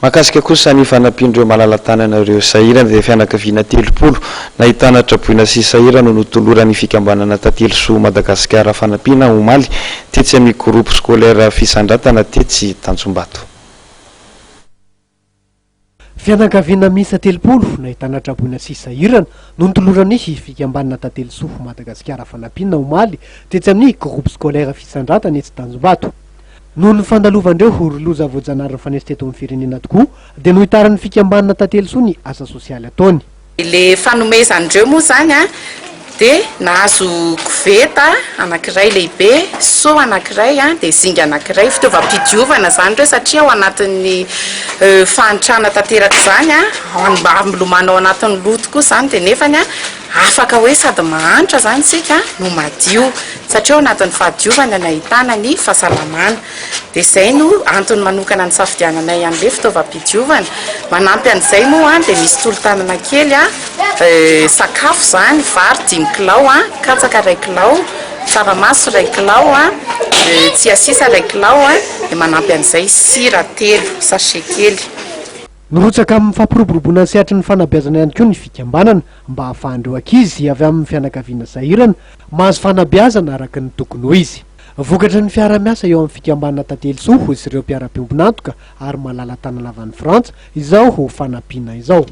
Mahakasika kosa ny fanampian'ireo malala-tanana ireo sahirana dia fianakaviana 30 nahitana traboina sy sahirana no notoloran'ny fikambanana Tantely Soa Madagasikara fanampiana omaly tetsy amin'ny Groupe Scolaire Fisandratana tetsy Tanjombato. Fianakaviana miisa 30 nahitana traboina sy sahirana no notoloran'ny fikambanana Tantely Soa Madagasikara fanampiana omaly tetsy amin'ny Groupe Scolaire Fisandratana etsy Tanjombato. Noho ny fandalovan'ireo horo-loza voajanahary nifanesy teto amin'ny firenena tokoa dia nohitaran'ny fikambanana Tantely Soa ny asa sosialy ataony. Ilay fanomezan'ireo moa izany dia nahazo koveta anankiray lehibe, seau anankiray dia zinga anankiray, fitaovam-pidiovana izany ireo satria ao anatin'ny fahantrana tanteraka izany, milomano ao anatin'ny loto koa izany dia nefany afaka hoe sady mahantra izany isika no madio satria ao anatin'ny fahadiovana no ahitana ny fahasalamana. Dia izay no antony manokana nisafidiananay an'ilay fitaovam-pidiovana. Manampy an'izay moa dia misy tolo-tanana kely, sakafo izany, vary 5 kilao, katsaka 1 kilao, tsaramaso 1 kilao, tsiasisa 1 kilao, dia manampy an'izay sira 3 sachet kely. Nirotsaka amin'ny fampiroboroboana ny sehatry ny fanabeazana ihany koa ny fikambanana mba hahafahan'ireo ankizy avy amin'ny fianakaviana sahirana mahazo fanabeazana araka ny tokony ho izy. Vokatry ny fiarahamiasa eo amin'ny fikambanana Tantely Soa sy ireo mpiara-piombon'antoka ary malala-tanana avy any Frantsa izao fanampiana izao.